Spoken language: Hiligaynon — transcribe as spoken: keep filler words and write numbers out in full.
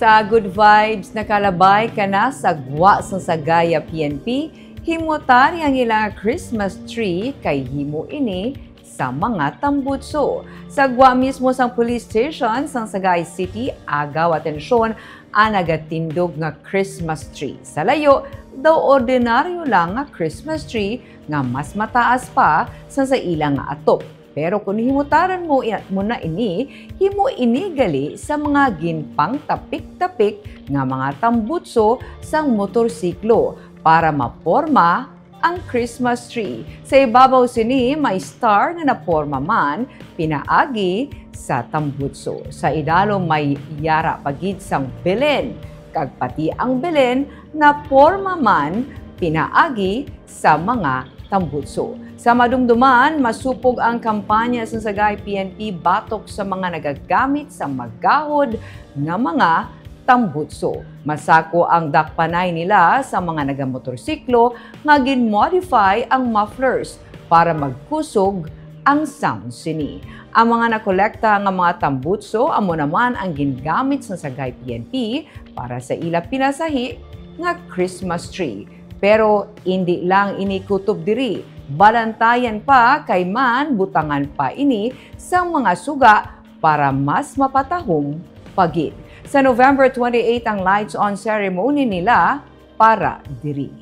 Sa Good Vibes, nakalabay ka na sa gwa sang Sagaya P N P, himo tari ang ilang Christmas tree kay himo ini sa mga tambutso. Sa gwa mismo sang police station sang Sagay City, agaw atensyon ang nagatindog nga Christmas tree. Sa layo, daw ordinaryo lang nga Christmas tree nga mas mataas pa sa sa ila nga atop. Pero kung himutaran mo, mo na ini, himo ini gali sa mga ginpangtapik-tapik nga mga tambutso sang motorsiklo para maporma ang Christmas tree. Sa ibabaw sini may star nga naporma man pinaagi sa tambutso. Sa idalom may yara pa gid sang Belen, kag pati ang Belen naporma man pinaagi sa mga tambutso. Sa madumduman, masupog ang kampanya sa Sagay P N P batok sa mga nagagamit sa magahod nga mga tambutso. Masako ang dakpanay nila sa mga nagamotorsiklo nga gin-modify ang mufflers para magkusog ang sound sini. Ang mga nakolekta nga mga tambutso amo naman ang gingamit sa Sagay P N P para sa ila pinasahi nga Christmas tree. Pero indi lang ini kutob diri. Balantayan pa kay man butangan pa ini sang mga suga para mas mapatahom pa gid. Sa November twenty-eight ang lights on ceremony nila para diri.